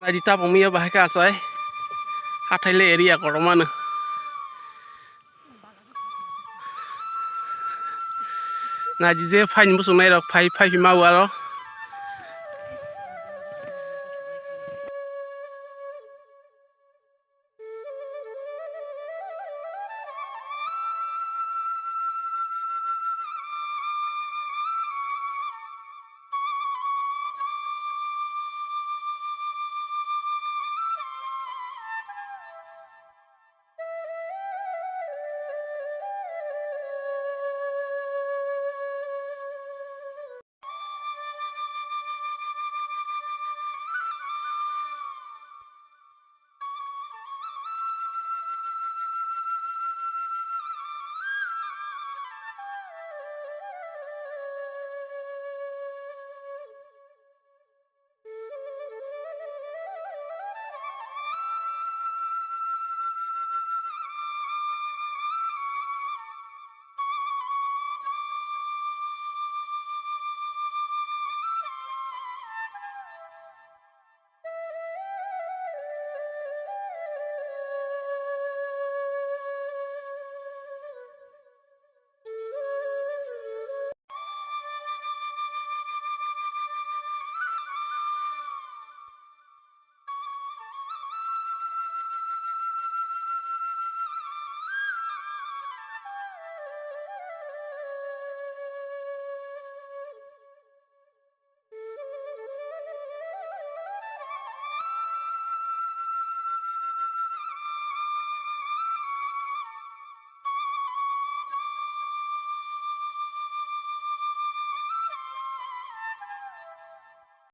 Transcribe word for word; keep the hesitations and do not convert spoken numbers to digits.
Naidi tabuk miya bahai khe achai. Hathai le area kotorma no. Naidi je phaini muchung nai rok phai phai hima aro.